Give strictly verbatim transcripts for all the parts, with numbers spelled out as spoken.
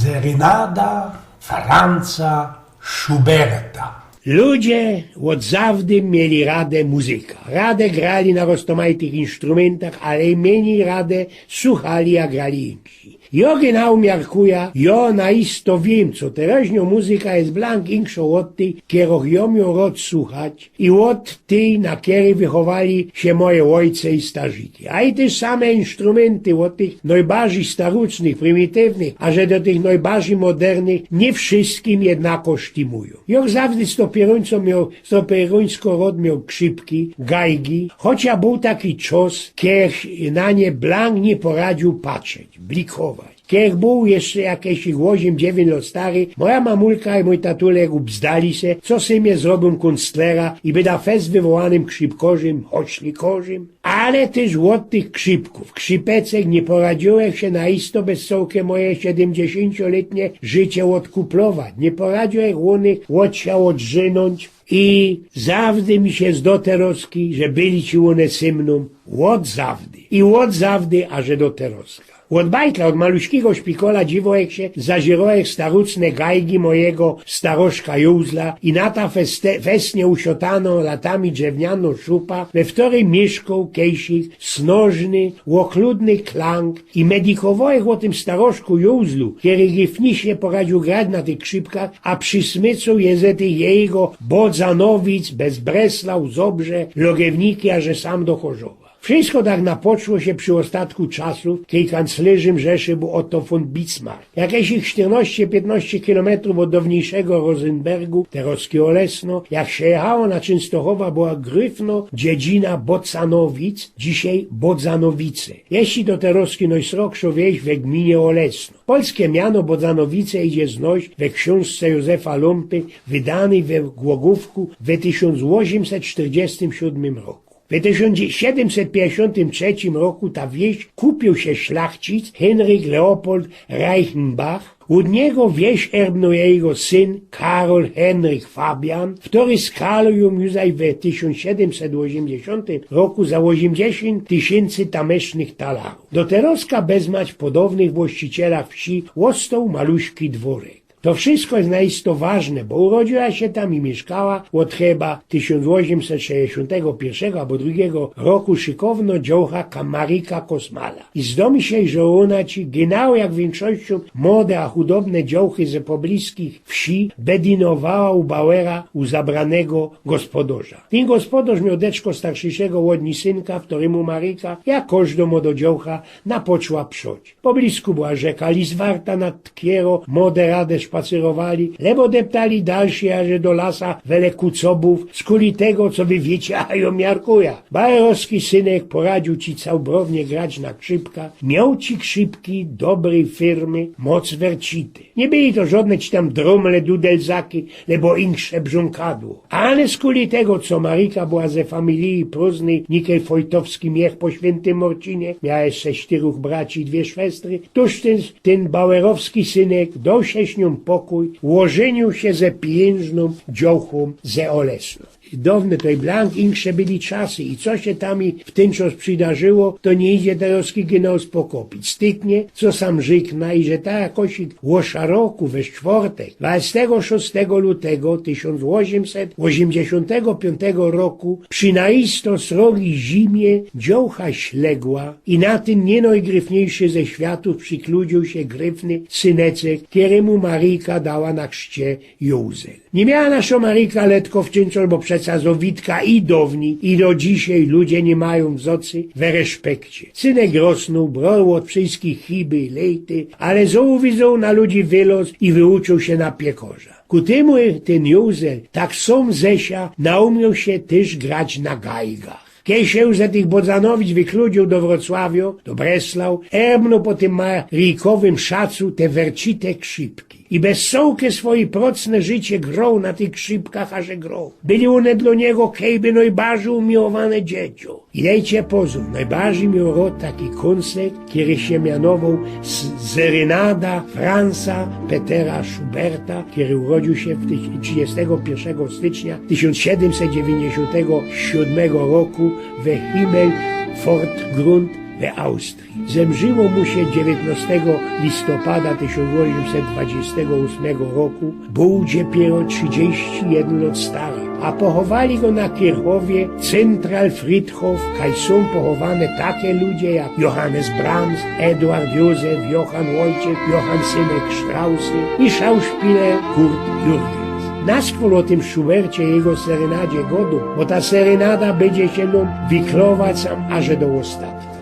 Serenada Franza Schuberta. Ludzie ôd zawdy mieli radã muzyka. Radã grali na roztōmajtych insztrumentach, ale i mynij radã suchali, jak grali insi. Jo genau miarkuja, jo na isto wiym, co teroźniŏ muzyka je blank inkszŏ ôd tyj, kerōch jo mioł rŏd suchać, i ôd tyj, na kerej wychowali sie moje ôjce i starziki. A i tyż same insztrumenty, ôd tych nojbardzij starucznych, prymitywnych, aże do tych nojbardzij modernnych, niy wszyskim jednako sztimujōm. Jo zawdy z to pierōńcōm mioł, z to pierōńsko rŏd mioł krzypki, gajgi, chocia bōł taki czas, kej na nie blank niy poradziōm patrzeć, blikować. Kej bōł jeszcze jakeś ôziym, dziewiyńć lŏt stary, moja mamulka i mōj tatulek ubzdali se, co sy mie zrobiōm kunstlera i byda fest wywołanym krzypkorzym, hoślikorzym. Ale tyż ôd tych krzypkōw, krzypecek niy poradziōłech sie na isto bez cołke moje siedymdziesiyncio letnie życie ôdkuplować. Niy poradziōłech ônych ôd sia ôdrzynōńć i zawdy mi sie zdo terŏzki, że byli ci ône sy mnōm ôd zawdy. I ôd zawdy, aże do terŏzka. Ôd bajtla, ôd maluśkigo szpikola dziwołech sie, zazirołech w staruczne gajgi mojigo staroszka Józla i na ta feste-, festnie usiotanŏ latami drzewnianŏ szupa, we wtorej miyszkoł kejsik snożny, ôkludny klank i medikowołech ô tym staroszku Józlu, kery gifniś niy poradziōł grać na tych krzypkach, a przysmycoł je ze tych jejigo Bodzanowic bez Breslau, Zobrze, Logewniki, aże sam do Chorzowa. Wszysko tak napoczło sie przi ôstatku czasu, kej kanclyrzym Rzeszy bōł Otto von Bismarck. Jakeś sztyrnŏście, piytnŏście kilometrōw ôd downiejszego Rosenbergu, terŏzki Olesno, jak sie jechało na Czynstochowa, była gryfno dziedzina Bocanowic, dzisiej Bodzanowice. Jeździ do terŏzki nojsrokszŏ wieś we gminie Olesno. Polske miano Bodzanowice idzie znojś we ksiōnżce Józefa Lumpy, wydanyj we Głogōwku we tysiōnc ôziymset sztyrdziestym siōdmym roku. We tysiōnc siedymset piyńćdziesiōntym trzecim roku ta wieś kupiōł sie szlachcic Henryk Leopold Reichenbach. Ôd niego wieś erbnōł jejigo syn Karol Henryk Fabian, kery skalōł jōm juzaś we tysiōnc siedymset ôziymdziesiōntym roku za ôziymdziesiōnt tysiyncy tamysznych talarōw. Do terŏzka bezmać po downych właścicielach wsi ôstoł maluśki dworek. To wszysko je na isto ważne, bo urodziyła sie tam i miyszkała ôd chyba tysiōnc ôziymset szesćdziesiōntego piyrszego abo drugigo roku szykowno dziołcha Ka-, Marika Kosmala. I zdŏ mi sie, że ôna ci, genau jak wiynkszościōm młode a chudobne dziołchy ze pobliskich wsi, bedinowała u Bauera, u zabranego gospodŏrza. Tyn gospodŏrz mioł deczko starszejszego ôd ni synka, kerymu Marika, jak kożdŏ młodŏ dziołcha, napoczła przoć. Po blisku była rzeka Lizwarta, nad kerōm młode radã szpacyrowali, lebo deptali dalszy, aże do lasa wele kucobōw, skuli tego, co wy wiycie, a jo miarkuja. Bauerowski synek poradziōł ci cołbrownie grać na krzypkach, mioł ci krzypki dobryj fyrmy, moc wercity. Niy byli to żŏdne ci tam Drōmle, Dudelzaki, lebo inksze brzunkadło. Ale skuli tego, co Marika była ze familiji Prōznyj, nikel Fojtowski miech po świyntym Morcinie, miała jeszcze sztyrōch braci i dwie szwestry, tōż tyn, tyn bauerowski synek doł sie z niōm pokōj, ôżyniōł sie ze piyńżnōm dziołchōm ze Olesna. Downe to i blank inksze byli czasy i co sie tam i w tyn czas przidarzyło, to niy idzie terŏzki genau spokopić. Styknie, co sam rzykna i że ta jakoś ôsza roku we sztwortek, dwadzestego szōstego lutego tysiōnc ôziymset ôziymdziesiōntego piyōntego roku przi naisto srogij zimie dziołcha śległa i na tyn niy nojgryfniejszy ze światōw przikludziōł sie gryfny syneczek, kerymu Marika dała na chrzcie Józel. Niy miała naszŏ Marika letko wczyńcŏ, bo przeca zŏwitka i downij, i do dzisiej ludzie niy majōm wzŏcy we reszpekcie. Synek rosnōł, broł ôd wszyskich chiby i lejty, ale zŏwidzōł na ludzi wylŏz i wyuczōł sie na piekorza. Ku tymu tyn Józel tak sōm ze sia naumioł sie tyż grać na gajgach. Kej sie już ze tych Bodzanowic wykludziōł do Wrocławiŏ, do Breslau, erbnōł po tym Marikowym szacu te wercite krzypki. I bez cołke swoje procne życie groł na tych krzypkach, aże groł. Byli ône dlŏ niego kejby nojbardzij umiłowane dzieciō. I dejcie pozōr, nojbardzij mioł rŏd taki kōnsek, kery sie mianowoł s-, Serenada Franza Petera Schuberta, kery urodziōł sie w tyś-, trzidziestego piyrszego stycznia tysiōnc siedymset dziewiyńćdziesiōntego siōdmego roku we Himmelpfortgrund we Austrii. Zemrziło mu sie dziewiytnostego listopada tysiōnc ôziymset dwadziestego ôsmego roku. Bōł dopiyro trzidziści jedyn lot stary, a pochowali go na Kirchhofie Zentralfriedhof, kaj sōm pochowane take ludzie jak Johannes Brahms, Eduard Józef, Johann Wojciech, Johann synek Strausy i szauspiler Kurt Jürgens. Naskôl ô tym Schubercie i jego serynadzie godōm, bo ta serynada bydzie sie nōm wiklować sam aże do ôstatku.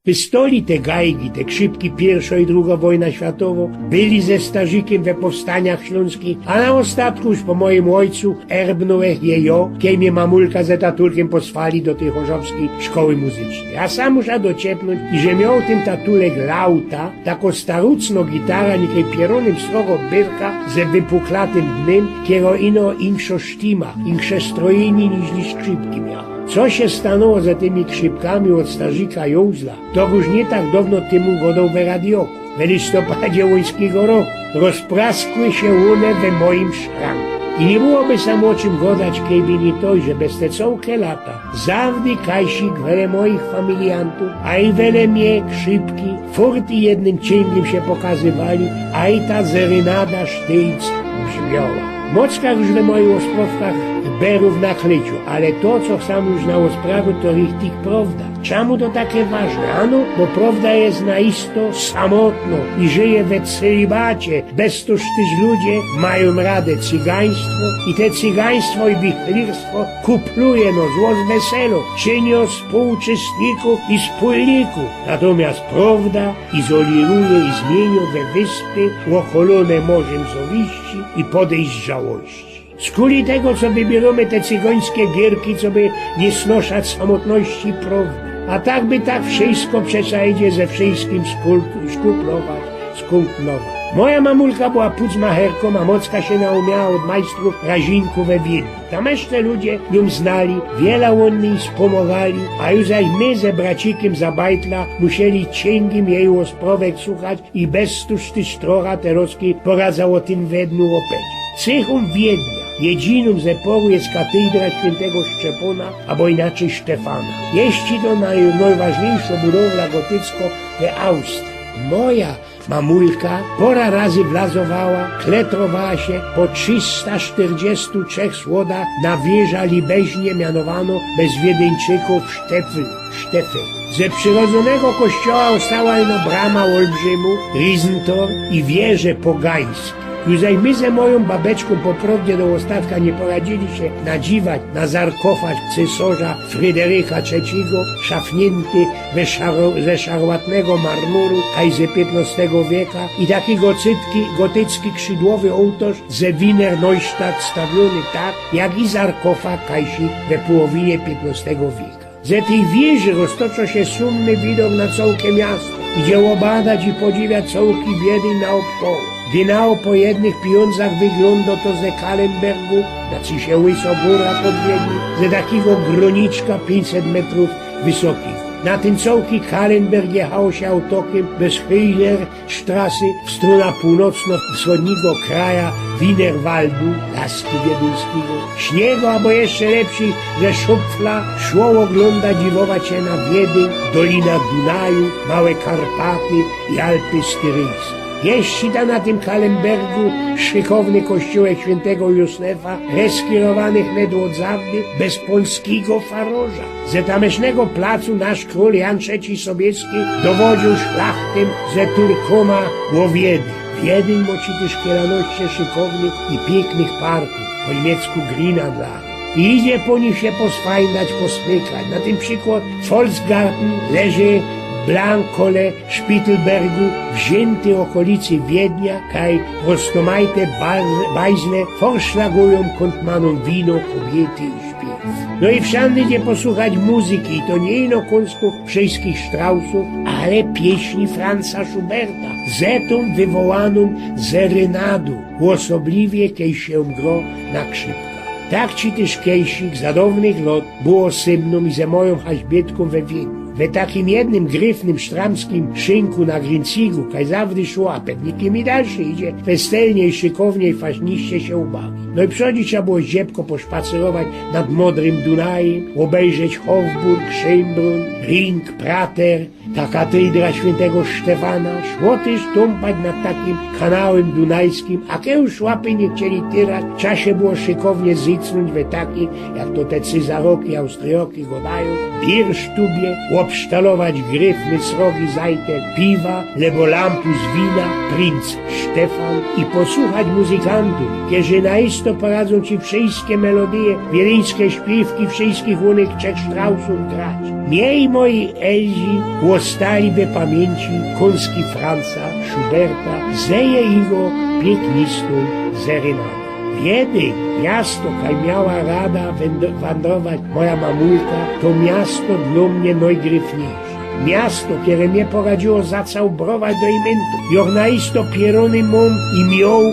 Pistoli, te gajki, te krzypki, piyrwszŏ i drugŏ wojna światowŏ, byli ze starzikym we powstaniach ślōnskich, a na ôstatku już po mojim ôjcu erbnōłech je jŏ, kej mie mamulka ze tatulkym posłali do tyj chorzowskij szkoły muzycznyj. A sam musza dociepnōńć, iże mioł tyn tatulek lauta, takŏ starucnŏ gitara, nikej pierōnym srogŏ byrka ze wypuklatym dnym, kerŏ ino inkszŏ sztima, inksze strojynie niźli krzypki miała. Co sie stanōło ze tymi krzypkami ôd starzika Jōzla, to już niy tak downŏ tymu godoł we radioku. We listopadzie ōńskigo roku rozpraskły sie ône we mojim szranku. I niy byłoby sam ô czym godać, kejby niy to, iże bez te cołke lata zawdy kajsik wele mojich familiantōw, a i wele mie krzypki furt i jednym ciyngiym sie pokazywali, a i ta serynada sztyjc brzmioła. Mocka już we mojich ôsprŏwkach berōw naklycił, ale to, co sam już na ôsprawił, to richtig prŏwda. Czymu to take ważne? Ano, bo prŏwda je na isto samotnŏ i żyje we celibacie. Bez to tyż ludzie majōm radã cygaństwo i te cygaństwo i wichlirstwo kupluje no zło z weselŏ, czyniōm z pōłuczestnikōw i spōlnikōw. Natomiast prŏwda izoliruje i zmiynio we wyspy ôholōne morzym zŏwiści i podejrzałości. Skuli tego, co wybierōmy te cygońske gierki, coby niy snoszać samotności prŏwdy. A tak by tak wszysko przeca idzie ze wszyskim skul-, szkuplować, skumplować. Moja mamulka była pucmacherkōm, a mocka sie naumiała ôd majstrōw razinkōw we Wiedniu. Tameszne ludzie jōm znali, wiela ô nyj spōmogali, a już zaś my ze bracikym za bajtla musieli ciyngiym jeji ôsprŏwek słuchać, i bez to tyż trocha terŏzki poradzã ô tym Wiedniu ôpecieć. Cychōm Wiednia jedynōm ze pŏru je katyjdra świyntego Szczepōna, abo inaczyj Sztefana. Jeździ to noj-, nojważniyjszŏ budowla gotyckŏ we Austrii. Moja mamulka pŏra razy wlazowała, kletrowała sie po trzysta sztyrdziestu trzech słodach na wieża libeźnie mianowanŏ bez Wiedyńczykōw Sztefel. Sztefel. Ze przirodzōnego kościoła ôstała ino brama ôlbrzymu, Riesentor i wieże pogańske. Już zaś my ze mojōm babeczkōm po prŏwdzie do ôstatka niy poradzili sie nadziwać na sarkofag cesŏrza Fryderycha Trzecigo, szafniynty we szaro-, ze szarłatnego marmuru, kaj ze piytnŏstego wieka i taki gocycki, gotycki skrzidłowy ôłtŏrz ze Wiener Neustadt stawiōny tak, jak i sarkofag kajsik we połowinie piytnŏstego wieka. Ze tyj wieży roztoczŏ sie sōmny widok na cołke miasto. Idzie ôbadać i podziwiać cołki Wiedeń naôbkoło. Genau po jednych pijōndzach wyglōndŏ to ze Kahlenbergu, znaczy sie Łysŏ Gōra pod Wiedniym, ze takigo grōniczka piyńćset metrōw wysokigo. Na tym cołki Kahlenberg jechało sie autokym bez Hühner Straße w strōna pōłnocno-wschodnigo kraja Wienerwaldu, Laski Wiedyńskigo. Śniego, abo jeszcze lepszyj, że szupfla, szło ôglōndać, dziwować sie na Wiedyń, Dolina Dunaju, Małe Karpaty i Alpy Styryjskie. Jeździ ta na tym Kahlenbergu szykowny kościołek świyntego Józefa, reskirowany wnet ôd zawdy bez pōlskigo farŏrza. Ze tamysznego placu nasz krōl Jan Trzeci Sobieski dowodziył szlachtym ze Turkōma ô Wiedeń. Wiedeń mŏ tyż kilanŏście szykownych i piyknych parkōw, po niymiecku Grünanlage. I idzie po nich sie poswajndać, posmykać. Na tym przikłŏd Volksgarten leży blank kole Spittelbergu, wziyntej ôkolicy Wiednia, kaj roztōmajte ba-, bajzle forszlagujōm, kōnd manōm wino, kobiyty i śpiyw. No i wszandy idzie posłuchać muzyki, i to niy ino kōnskōw wszyskich Straussōw, ale piyśni Franza Schuberta, ze tōm wywołanōm serenadōm, ôsobliwie kej sie jōm grŏ na krzypkach. Tak ci tyż kejsik za dŏwnych lŏt było ze mnōm i ze mojōm haźbitkōm we Wiedniu. We takim jednym gryfnym, sztramskim szynku na Grinzigu, kaj zawdy szło, a pewnie kej i dalszyj idzie, festelnie i szykownie i faśniście sie ubawić. Nojprzodzij trzeba było ździebkŏ poszpacerować nad modrym Dunajym, ôbejrzeć Hofburg, Schönbrunn, Ring, Prater, Ta katedra świyntego Sztefana szło tyż tōmpać nad takim kanałym dunajskim, a kež już łapy niy chcieli tyrać, trza sie było szykownie zycnōńć we taki, jak to te Cezaroki, Austrioki godajōm, Biersztubie, ôbsztalować gryfne srogi zajtel piwa, lebo lampus wina, princ Sztefan, i posuchać muzykantōw, kerzy naisto poradzōm ci wszyjske melodyje, wieryńske śpiywki wszyjskich ônych trzech Strausōw grać. Mie i mojij Elzi ôstali we pamiyńci kōnski Franca Schuberta ze jego piyknistōm serynadą. Wiedyń, miasto, kaj miała rada węd-, wandrować moja mamulka, to miasto dlō mie nojgryfniyjsze. Miasto, kere mie poradziło zacałbrować do imyntu. Jŏ naisto pierōny mōm i mioł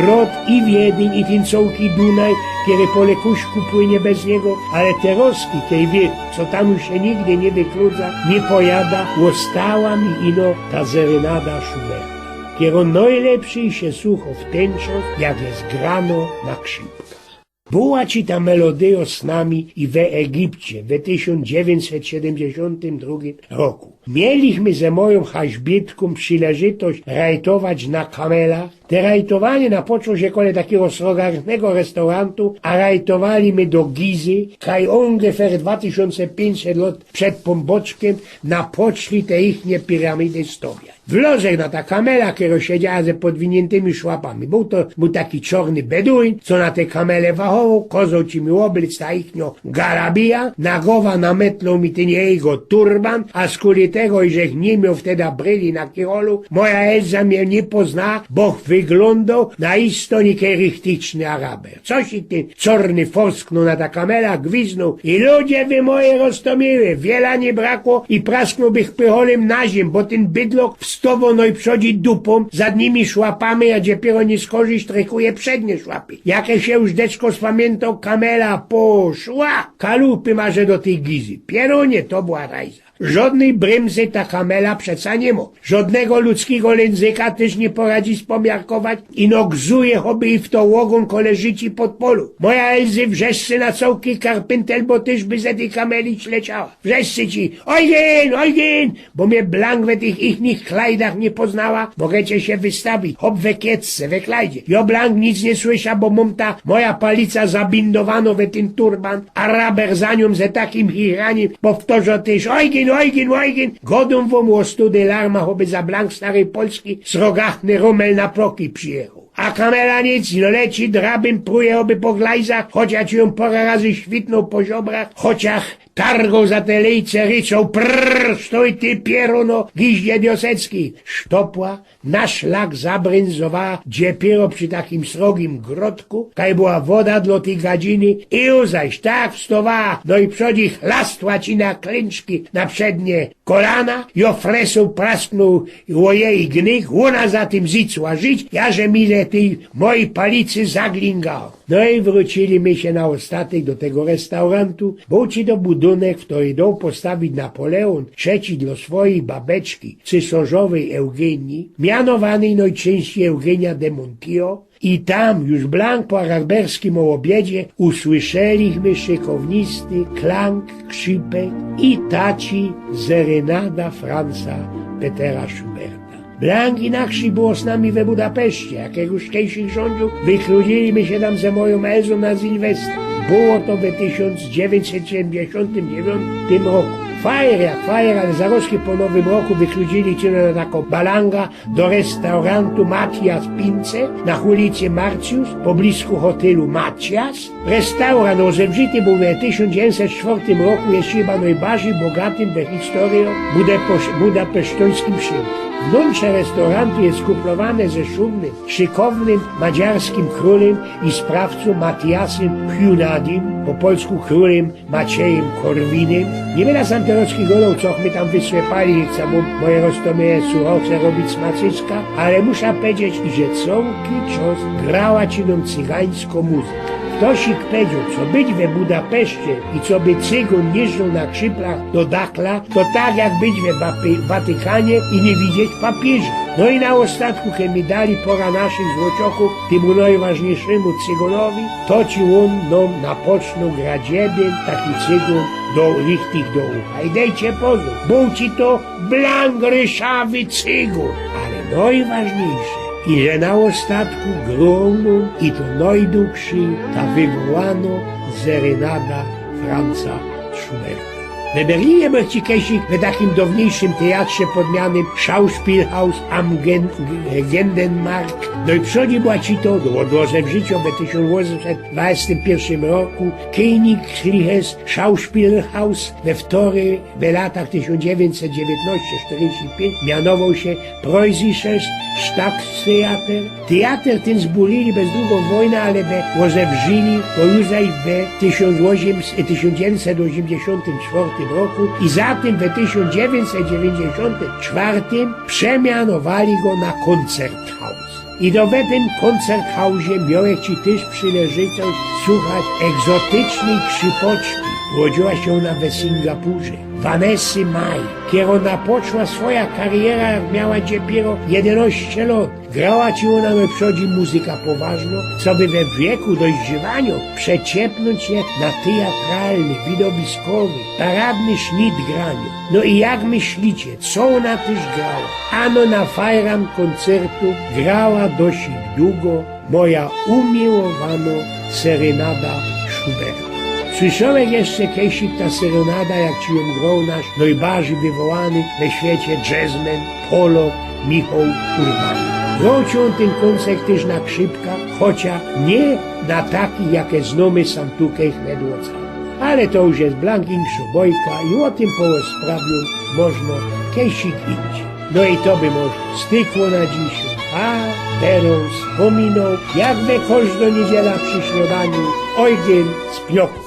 rod i Wiedyń, i tyn cołki Dunaj, kery po lekuśku płynie bez niego, ale te roski, kej wie, co tam już sie nigdy niy wykludza, niy pojada, ôstała mi ino ta serenada Schuberta, kerŏ nojlepszyj sie sucho w tyn czas, jak je grano na krzypkach. Była ci ta melodyjŏ z nami i we Egipcie we tysiōnc dziewiyńćset siedymdziesiōntym drugim roku. Mieliśmy ze mojōm haźbitkōm przileżytość rajtować na kamelach. Te rajtowaniŏ napoczło sie kole takigo srogachnego restaurōntu, a rajtowali my do Gizy, kaj ōngefer dwa tysiōnce piyńćset lot przed Pōnbōczkiym napoczli te ichnie piramidy stŏwiać. Wlŏzech na ta kamela, kerŏ siedziała ze podwiniyntymi szłapami. Bōł to, bōł taki czŏrny beduin, co na te kamele wachowoł, kozoł ci mioł ôblec ta ichniŏ garabija, na gowa nametloł mi tyn jego turban, a skuli tego, żech niy mioł wtedy bryli na kicholu, moja Elza mie niy poznała, boch wyglōndoł na isto nikej richticzny Araber. Coś i tyn czŏrny forsknōł na ta kamela, gwiznōł i ludzie wy moje roztōmiły, wiela niy brakło i prasknōłbych pycholym na ziymiã, bo tyn bydlok wstŏwoł nojprzōdzi dupōm, zadnimi szłapami, a dopiyro niy skorzij sztrykuje przednie szłapy. Jake sie już deczko spamiyntŏ, kamela poszła kalupym aże do tyj Gizy. Pierōnie, to była rajza. Żŏdnyj brymzy ta kamela przeca niy mŏ. Żŏdnego ludzkigo lynzyka tyż niy poradzi spomiarkować, ino gzuje choby i w to ôgōn kole życi podpŏlił. Moja Elzy wrzeszczy na cołki karpyntel, bo tyż by ze tyj kameli śleciała. Wrzeszczy ci: „Ojgyn, Ojgyn!” Bo mie blank we tych ichnich klajdach niy poznała, mogecie sie wystawić, chop we kiecce, we klajdzie. Jŏ blank nic niy słysza, bo mōm ta moja palica zabindowano we tyn turban. Araber za niōm ze takim chichranim powtŏrzŏ tyż: „Ojgyn, Ojgyn, Ojgyn!” Godōm wōm ô study larma, choby za blank staryj Polski srogachny Rōmel na proki przijechoł. A kamela nic, no leci, drabym pruje choby po glajzach, chociŏż jōm pŏra razy świtnōł po żobrach, chociŏż targoł za te lejce, ryczoł: „Prrr, stōj ty, pierōno, giździe diosecki!” Sztopła na szlak zabrynzowała, dopiyro przi takim srogim grodku, kaj była woda dlŏ tyj gadziny, i zaś tak wstŏwała, nojprzōdzi chlastła ci na klynczki, na przednie kolana, jŏ fresōm prasknōł ô jeji gnych, ôna za tym zicła żyć, jaże mi ze tyj mojij palicy zaglingało. No i wrōcili my sie na ôstatek do tego restaurōntu, bōł ci to budynek, kery doł postawić Napoleōn trzeci dlŏ swojij babeczki, cysŏrzowyj Eugynii, mianowanyj nojczyńścij Eugenia de Montijo, i tam, już blank po araberskim ô ôbiedzie, usłyszeliśmy szykownisty klank krzypek i taci serenada Franca Petera Schuberta. Blank inakszyj było z nami we Budapeszcie, jak już kejsik żōndziōł, wykludzili my sie tam ze mojōm Elzōm na Sylwestra. Było to we tysiōnc dziewiyńćset siedymdziesiōntym dziewiōntym roku. Fajer jak fajer, ale zarŏzki po nowym roku wykludzili ci na takõ balangã do restaurōntu Matthias Pince na ulicy Martius, poblizku hotelu Matthias. Restaurōnt ôzebrzity bōł we tysiōnc dziewiyńćset sztwŏrtym roku, je hiba nojbardzij bogatym we historyjo budeposz-, budapesztońskim szynkiem. Wnōntrze restaurōntu je skuplowane ze szumnym, szykownym, madziarskim krōlym i sprawcōm Matthiasym Hunadim, po polsku krōlym Maciejym Korwinem. Niy byda sam terŏzki godoł, co my tam wysłepali, niy chcã, bo moje roztōmiyje suroce robić smacyska, ale musza powiedzieć, że cołki czas grała ci nōm cygańskŏ muzyka. Ftosik powiedzioł, co być we Budapeszcie i coby cygōn jeżdżoł na krzyplach do Dakla, to tak jak być we Wapy-, Watykanie i niy widzieć papiyża. No i na ôstatku, kej mi dali pora naszych złociokōw, tymu nojważniyjsziymu cygonowi, to ci ôn nōm napocznoł grać jedyn taki cygon do richtig do ucha. I dejcie pozōr, bōł ci to blank ryszawy cygon. Ale nojważniyjsze, iże na ôstatku groł nōm i to nojdugszy, ta wywołano serenada Franza Schuberta. We Berlinie bōł ci kejsik we takim downiejszym tejatrze pod mianym Schauspielhaus am Gen-, Gendenmark. No i przodzi była ci to do, do ôdezwrzicio we tysiōnc ôziymset dwudziestym piyrszym roku Königliche Schauspielhaus, we wtory we latach tysiōnc dziewiyńćset dziewiyńtnŏście sztyrdziści piyńć mianowoł sie Preußisches Staatstheater. Tejater tyn zburili bez drugõ wojnã, ale we ôdezwrzili go już zaś we tysiōnc ôziymset, tysiōnc dziewiyńćset ôziymdziesiōntym czwortym roku i zatym we tysiōnc dziewiyńćset dziewiyńćdziesiōntym czwortym przemianowali go na Koncerthaus. I do, we tym Koncerthausie miołech ci tyż przileżytość słuchać egzotycznyj krzypoczki. Urodziyła sie ôna we Singapurze, Vanessy Mai, kerŏ napoczła swoja kariera, jak miała dopiyro jedynŏście lŏt. Grała ci ôna nojprzodzi muzyka poważno, coby we wieku dojrzewaniŏ przeciepnōńć sie na tejatralny, widowiskowy, paradny sznit graniŏ. No i jak myślicie, co ôna tyż grała? Ano na Feierabendkoncertu grała dość dugo moja umiłowanŏ serenada Schuberta. Słyszołech jeszcze kejsik ta serenada, jak ci jōm groł nasz nojbardzij wywołany we świecie jazzman, Polok Michoł Urbany. Groł ci ôn tyn kōncert tyż na krzypkach, chocia niy na takich, jake znōmy sam tukej wedle ôca. Ale to już je blank inkszŏ bojka i ô tym porozprawiōm możno kejsik indzij. No i to by może stykło na dzisiej. A terŏz spōminŏł, jak we kożdõ niydziela przi śniŏdaniu, Eugen Spniok.